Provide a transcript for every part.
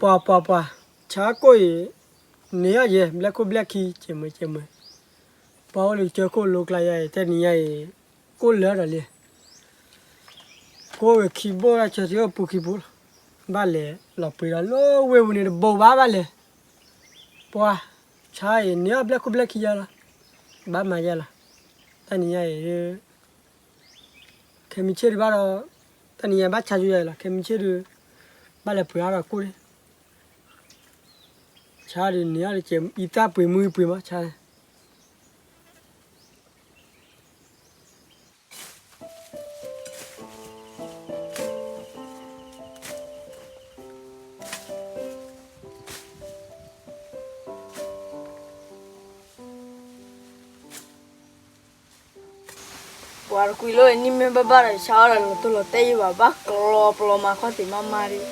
ပှၤပှၤပှၤ, ဆါကိၣ်အံၤ န့ၢ်အီၣ်ယဲ ဘျဲၣ်ခိၣ်ဘျဲၣ်ခံ ကဲမုာ်ကဲမုာ်, ပှၤအိၣ်လၢကစၢၢ်ခိၣ်လိကျါယဲအံၤ တနံၤညါအံၤ ကိၣ်လၢာ်ဒီးလံ, ကိၣ်ဝဲခံဘိၣ်လၢဆၢထံအိၣ်ပူၤခံပူၤလီၤ, ဘၣ်လဲၤလီၤပှ့ၤဒီးလၢဝ့ၢ်ပူၤန့ၣ်တဘိဘၣ်ဘၣ်လဲၤ, ပှၤ, ဆါအံၤ န့ၢ်အီၣ်ဘျဲၣ်ခိၣ်ဘျဲၣ်ခံယဲလီၤ, ဘၣ်မၤယဲလီၤ, တနံၤညါအံၤ ခဲမုၢ်ဆ့ၣ်ဒုးဘၣ်ဒီး, တနံၤညါဘၣ်ဆါယဲလီၤ, ခဲမုၢ်ဆ့ၣ်ဒုး ဘၣ်လဲၤပှ့ၤအါထီၣ်ကိၣ်န့ၣ်, ဆါဒုးန့ၢ်အီၣ်တကဲး အံသၣ်ပှ့ၤမုၢ်အံၤပှ့ၤမး ဆါ ပှၤတကွံာ်လၢနံၣ်မ့ၢ်ဘၣ်ဘၣ်ဒီး ဆါအီၣ်ဒီးလီၤတိၢ်လီၤတဲာ်ယဘၣ် ဘၣ်ကျီပလီၤမၤခီၣ်သ့ၣ်မးမးဒီး,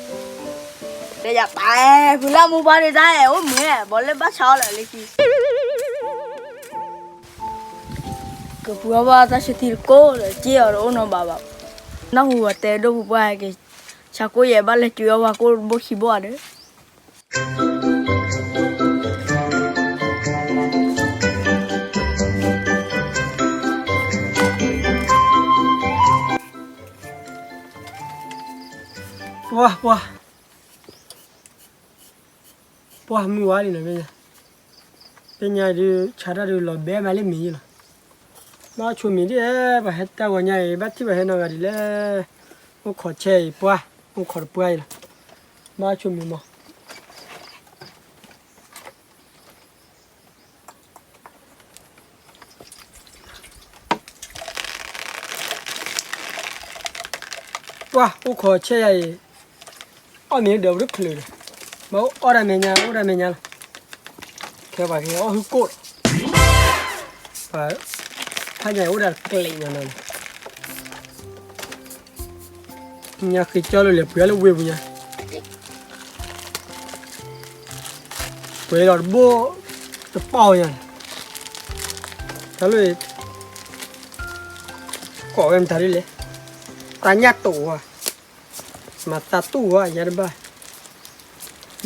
တဲယၤပၢ်, ဖုလၢမူပှၤဒုးတၢ်အဲၣ်အိၣ်မုာ်, ဘၣ်လၢဘၣ်ဆါအီၣ်လၢလၢခံ ကပှ့ၤအီၣ်ဘၣ်တၢ်ဆၢထံတကိးဒီး က့ၢ်အီၤတအိၣ်နီတဘျီဘၣ်, နၢ်ဟူဝဲတဲဒိၣ်ပူၤပှၢ်ဟဲက့ၤ, ဆါကိၣ်ယဲဘၣ်လဲၤကၠွ့အီၣ်ပှၤကိၣ်ဘိခံဘိဒီး ပှၤ, ပှၤ, ပှၤမုၢ်ဝါလံနီၤ, ဖဲညါဒုး ဆါတၢ်ဒုးလီၤဘဲမးလၢမ့ၢ်ယံလီၤ, ဘၣ်ဆိမိၣ်ဒ်အဲၣ် ပှၤဟဲတၢ်ဂီၤညါအံၤ ဘၣ်ထံၣ်ပှၤဟဲနီတဂၤဒ်လဲၣ်, အိၣ်ခိးဆဲအံၤပှၢ်, အိၣ်ခိးတပှၢ်အံၤလီၤ, ဘၣ်ဆိမိၣ်မး ပှၤအိၣ်ခိးဆဲယၤအံၤ, အီၣ်မ့ၤဒီးပတချုးဒီး, မ့ၢ်အိၣ်ဒၣ်မဲာ်ညါ အိၣ်ဒၣ်မဲာ်ညါလီၤ, ခဲပှၤက့ၤအီၣ်ဟုၣ်ကိၣ်လီၤ, ပှၤ, ဖးညါအံၤအိၣ်ဒၣ်တကျဲးညါနီၤ, ညါဃ့ကၠီလၢလဲၤပှ့ၤအီၣ်လၢဝ့ၢ်ပူၤညါ ပှဲၤလီၤတဘိ, တပီၢ်ညါ, တၢ်လၢ, ကိးဝဲမတၤဒ်လဲၣ်, တၢ်ညၣ်တိာ်ဝဲ, မၤသးတူၢ်ဝဲယၤတဘၣ်,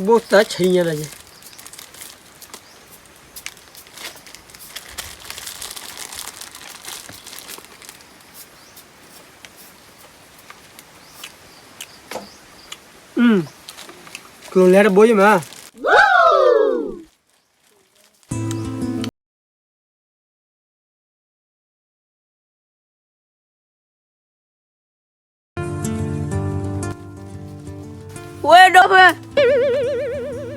ဘိၣ်သးဆံးညါလီၤယဲ ကျိၤလဲတဘိယမး, ဝဲဒိၣ်ဖု,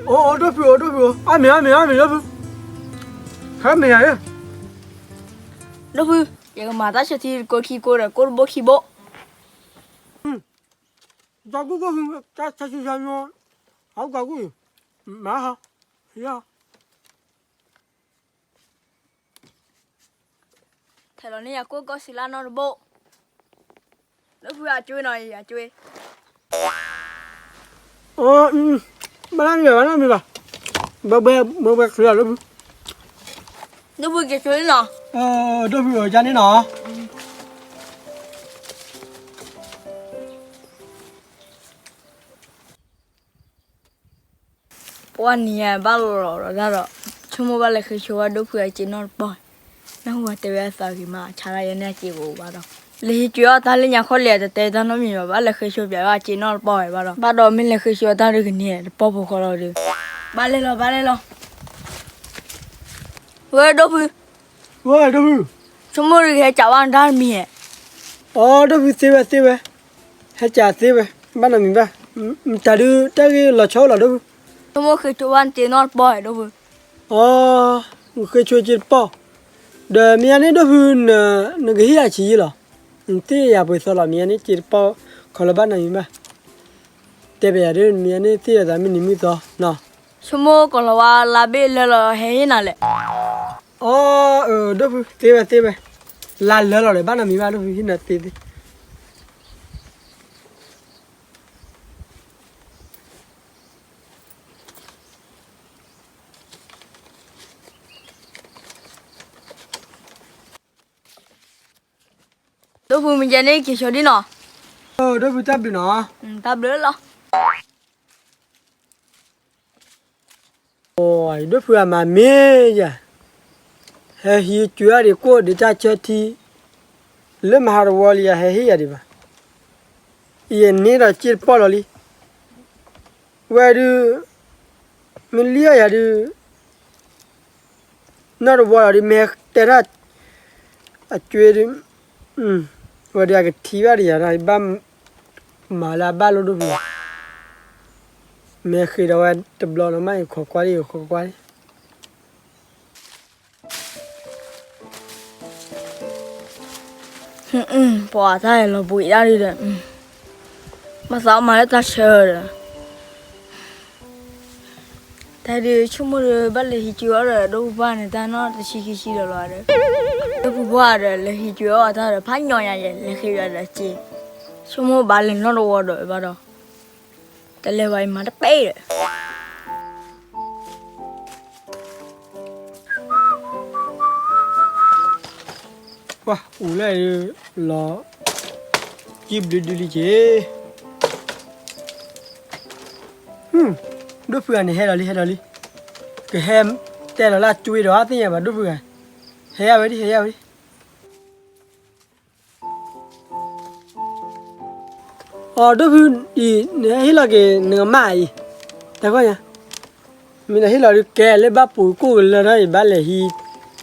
အိၣ်ဒိၣ်ဖု အိၣ်ဒိၣ်ဖု, အါမ့ၢ်အါမ့ၢ်အါမ့ၢ်ဒိၣ်ဖု, ဟဲမ့ၢ်ယၤ, ဒိၣ်ဖု, ယကမၤတၢ်ဆၢထံတကိးခံကိးဒီးကိၣ်တဘိခံဘိ, ကၠီကူၣ်ကိၣ်ဖု, တၢ်ဆၢထံဆၢညါ, အကၠီကူၣ်, မၤဟါ, ယၤ ထဲလီၤန့ၢ်ယၤကိၣ်ကီၢ်စံလၢနီတဘိ, ဒိၣ်ဖုအကၠွ့နီၤ ယကၠွ့, ဘၣ်နီတမံၤဘၣ် ဘၣ်နီတမံၤဘၣ်, ဘဲဘဲဘဲဘဲချ့လီၤဒိၣ်ဖု, ဒိၣ်ဖုကၠွ့နီၤ, ဒိၣ်ဖုအကၠွ့န့ၣ်နီၤ ပှၤနံၤညါဘၣ်လီၤလီၤတၢ်ဒီး, ဆိကမိၣ်ဘၣ်လဲၤဃ့ဆိဝဲ ဒိၣ်ဖုအစ့နီၣ်တပီၢ်, နၢ်ဟူဝဲတဲဝဲအသးဂ့ၤမး ဆါတၢ်ယဲန့ၣ်အစ့အိၣ်ဘၣ်ဒီး, လဲၤဟံးကွံာ်အီၣ်တၢ်လၢညါခီလဲၣ် တတဲတၢ်နီတမံၤဘၣ် ဘၣ်လဲၤဃ့ဆိပၠးဝဲအစ့နီၣ်တပီၢ်ဝဲဘၣ်ဒီး ဘၣ်ဒီးမ့ၢ်လဲၤဃ့ဆိတၢ်ဒုးကန့ၢ်တပီၢ်ဖိဃီလီၤဒီး, ဘၣ်လဲၤလီၤ ဘၣ်လဲၤလီၤ ဝဲဒိၣ်ဖု, ဝဲဒိၣ်ဖု, ဆိကမိၣ်ဒုးကဟဲကးဘၣ်နတၢ်တမံၤဧါ, အိဒိၣ်ဖုသ့ဝဲသ့ဝဲ, ဟဲကးသ့ဝဲ, ဘၣ်နီတမံၤဘၣ်, မတၤဒုးတၢ်ဂ့ၢ်လီၤဆီအိၣ်လီၤဒိၣ်ဖု, ဆိကမိၣ်ဃ့ဆိဘၣ်နစ့နီၣ်တပီၢ်ဧါဒိၣ်ဖု, အိ, ဃ့ဆိစ့တပီၢ်, ဒီးမ့ၢ်ယါန့ၣ်ဒိၣ်ဖု, နကဟ့ၣ်ယၤဆံးယံလီၤ, နသ့ၣ်ယၤပှ့ၤသီလီၤ မ့ၢ်ယါန့ၣ်စ့တပီၢ်, ခီလီၤဘၣ်နီတမံၤဘၣ်, တဲပယၤဒ်မ့ၢ်ယါန့ၣ် သ့ၣ်ယၤသးမ့ၢ်နံၤမုၢ်သီနီၤ, ဆိကမိၣ်ကီၤလၤဝါလါဘ့ၣ်လၢလီၤဟဲဟ့ၣ်နၤလဲၣ်, အိ, ဒိၣ်ဖုသ့ဝဲသ့ဝဲ, လါလၢလီၤဒီး ဘၣ်နီတမံၤဘၣ်ဒိၣ်ဖုဟ့ၣ်နၤသ့သ့ ဒိၣ်ဖုမ့ၢ်ယဲန့ၣ်က့ၤဆိဒ်နီၤ, ဒိၣ်ဖုတၢ်ဘျုးနီၤ, တၢ်ဘျုးလီၤ. ဒိၣ်ဖုအမၤမ့ၢ်ယၤ, ဟဲဟံးကွံာ်အီၤဒံးကိၣ်ဒံးတၢ်ဆၢထံ, လၢမဟါတဝီလံယၤ ဟဲဟ့ၣ်ယၤဒံးဘၣ်. ယန့ၢ်ဒီးစ့တပီၢ်လီၤလံ. ဝဲဒုး, မ့ၢ်လံအီၤယၤဒုး, နီၢ်တဝီလီၤဒုး မ့ၢ်တဲဒၣ်, အကွ့ဒုး, ဝဲဒုးအကထံၣ်ဘၣ်ဒံးယၤဒီး ယဘၣ်မၤလၢအဘၣ်လိၣ်ဒိၣ်ဖု, မ့ၢ်ဃ့ဒီးဝဲတဘျီလီၤမး ယခိးကွၢ်လံ ယခိးကွၢ်လံ. ပှၤတၢ်လီၤဘှံးဒၣ်ဒုဒီး, ဘၣ်သးမၤလၢတၢ်ဆၢဒီး, တၢ်ဒုးဆိကမိၣ်ဒီး ဘၣ်လဲၤဟံးကွံာ်အီၤဒီး ဒိၣ်ဖုဘၣ်န့ၣ် တၢ်နီၢ်တဆံခံဆံဒီးလီၤဒီး, ဒိၣ်ဖုဘၣ်ဒီး လဲၤဟံးကွံာ်အီၤတၢ်ဒီး ဖးညီညါယဲ လဲၤဃ့ဒီးဒီးစ့, ဆိကမိၣ်ဘၣ်လဲၤနီၢ်တဝီဒီးဘၣ်ဒီး, တလဲၤဘၣ်အံၤမၤတပဲဒီး ပှၤအူလၢလီၤ, ကံဘျုးဒုလံက့ၤ, ဒိၣ်ဖုဂၤန့ၣ် ဟဲလီၤလံ ဟဲလီၤလံ, ကဟဲတဲလီၤလၢအကွ့ဒီး အသ့ၣ်ညါဘၣ်ဒိၣ်ဖုဂၤ, ဟဲယၤဝဲဒံး ဟဲယၤဝဲဒံး. အိ ဒိၣ်ဖုအံၤ နဟဲဟ့ၣ်လီၤက့ၤနကမၣ်အံၤ, တၢ်ခီညါ, မ့ၢ်နဟ့ၣ်လီၤဒုးကဲလၢဘၣ်ပူၤကိၣ်ကလၢထီၣ်အံၤ ဘၣ်လဲၤဟံး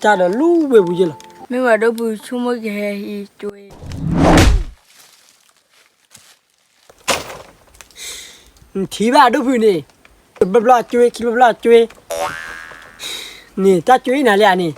တၢ်ဒီးလူၤဝ့ၢ်ပူၤယဲလီၤ. မ့ၢ်ဝဲဒိၣ်ဖုဆိကမိၣ်ကဟဲဟံးကွ့ နထံၣ်ဘၣ်ဒိၣ်ဖုန့ၣ်, တဘျီဘျီအကွ့ ခံဘျီဘျီအကွ့, န့ၣ် တၢ်ကွ့နၤလၢအန့ၣ်,